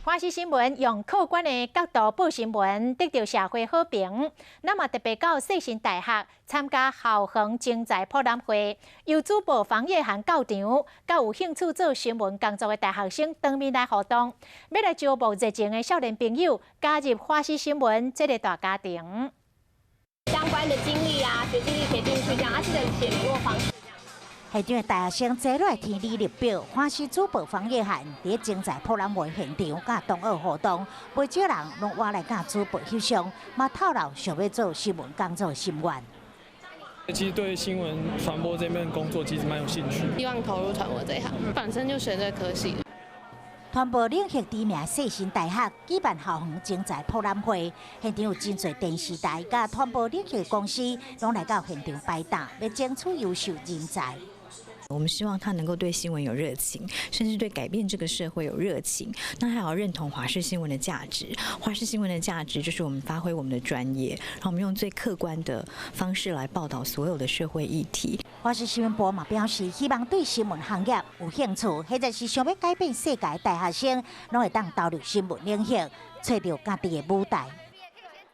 華視新聞用客觀的角度報新聞，得著社會好評。咱嘛特別到世新大學參加校園徵才博覽會，由主播方葉涵到場，佮有興趣做新聞工作的大學生當面來互動，欲來招募熱情的少年朋友加入華視新聞這个大家庭。相關的經歷啊，學經歷可以進去，這樣啊，記得寫聯絡方式。現場的大學生坐落來填履歷表，華視主播方葉涵佇徵才博覽會現場佮同學互動，袂少人攏倚來佮主播翕相，嘛透露想欲做新聞工作的心願。其實對新聞傳播這邊工作其實蠻有興趣，希望投入傳播這一行，本身就學這科系。傳播領域知名世新大學舉辦校園徵才博覽會，現場有真濟電視台佮傳播領域公司攏來到現場擺檔，欲爭取優秀人才。我們希望他能夠對新聞有熱情，甚至對改變這個社會有熱情。那還要認同華視新聞的價值。華視新聞的價值就是我們發揮我們的專業，然後我們用最客觀的方式來報道所有的社會議題。華視新聞部嘛表示，希望對新聞行業有興趣，或者是想欲改變世界的大學生，攏會當投入新聞領域，揣著家己的舞台。